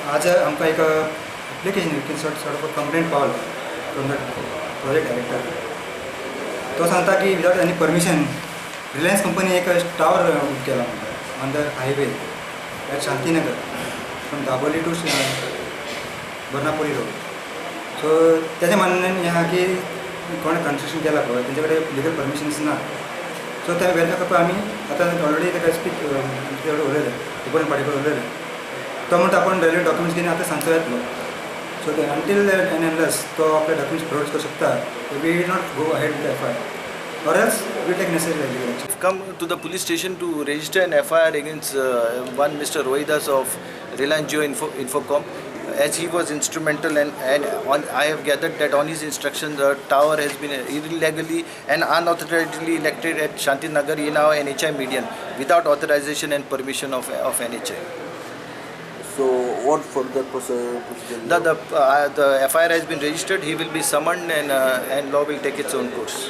आज आमकां एक application, sort of complaint पावलो फ्रॉम the project director. तो सांगता की without any permission Reliance company एक टावर केला म्हणटा on the highway at Shantinagar from Dabolim to Varnapuri road. So तेजें म्हणणें हें आहा की कोणें कन्स्ट्रक्शन केलां पळय तेंचे कडेन लिगल परमिशन्स ना. सो तें वेरीफाय करपाक आमी आतां ऑलरेडी ताका स्पीक कडेन उलयलें, रिपोर्ट पार्टी कडेन उलयलें. तो म्हणटा आपूण रेलिवंट डॉक्युमेंट्स घेवन आतां सांजचो येतलो. सो ते अंटील एंड अनलेस तो आपले डॉक्युमेंट्स प्रोड्यूस करूं शकता, we will not go ahead with FIR or else we take necessary legal action. Come to the police station to register an FIR against one Mr. Rohidas of Reliance Jio Infocom, as he was instrumental and I have gathered that on his instruction the tower has been illegally and unauthorizedly erected at Shantinagar in our NHAI median without authorization and permission of NHAI. So what further procedure? The FIR has been registered. He will be summoned and law will take its own course.